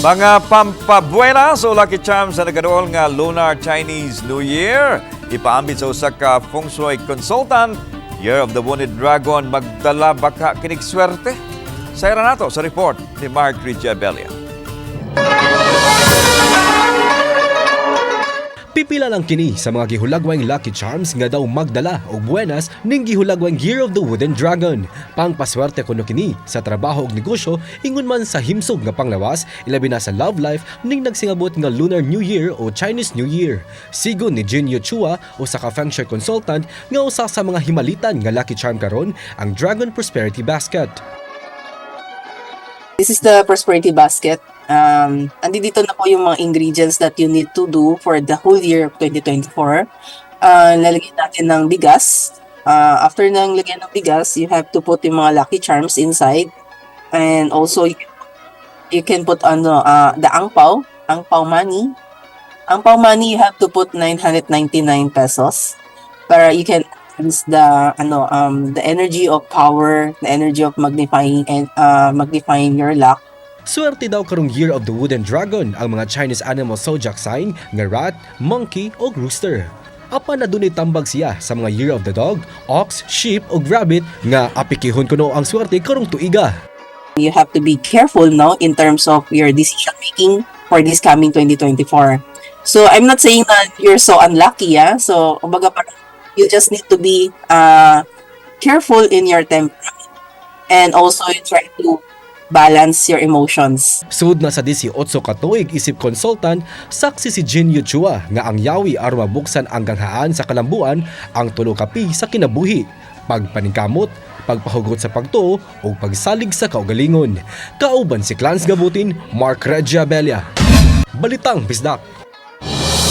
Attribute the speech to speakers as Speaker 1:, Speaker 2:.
Speaker 1: Mga pampabuena sa Lucky Charms sa nagaduol nga Lunar Chinese New Year. Ipaambit sa usa ka feng shui consultant, Year of the Wounded Dragon, magdala baka kinig swerte? Sayra nato sa report ni Mark Rigiabella.
Speaker 2: Pipila lang kini sa mga gihulagwang lucky charms nga daw magdala og buenas ning gihulagwang Year of the Wooden Dragon. Pangpaswerte kuno kini sa trabaho ug negosyo, ingon man sa himsog nga panglawas, ilabi na sa love life ning nagsingabot nga Lunar New Year o Chinese New Year. Sigon ni Jin Yu Chua, usa ka feng shui consultant, nga usa sa mga himalitan nga lucky charm karon ang Dragon Prosperity Basket.
Speaker 3: This is the prosperity basket. Andi dito na po yung mga ingredients that you need to do for the whole year of 2024. Lalagyan natin ng bigas. After ng lagyan ng bigas, you have to put yung mga lucky charms inside. And also, you can put ano, the angpao, angpao money. Angpao money, you have to put 999 pesos para you can enhance the ano the energy of power, the energy of magnifying and magnifying your luck.
Speaker 2: Swerte daw karong Year of the Wooden Dragon ang mga Chinese animal zodiac sign nga rat, monkey o rooster. Apan adunay tambag siya sa mga Year of the Dog, Ox, Sheep o Rabbit nga apikihon kuno ang swerte karong tuiga.
Speaker 3: You have to be careful now in terms of your decision making for this coming 2024. So I'm not saying that you're so unlucky, yeah. So kumbaga parang you just need to be careful in your temperament and also you try to balance your emotions.
Speaker 2: Sud na sa 18 ka tuig isip consultant, saksi si Jin Yu Chua nga ang yawi aron mabuksan ang ganghaan sa kalambuan ang tulo ka P sa kinabuhi: pagpaningkamot, pagpahugot sa pagtuo ug pagsalig sa kaugalingon. Kauban si Clans Gabutin, Mark Regia Bella. Balitang Bisdak.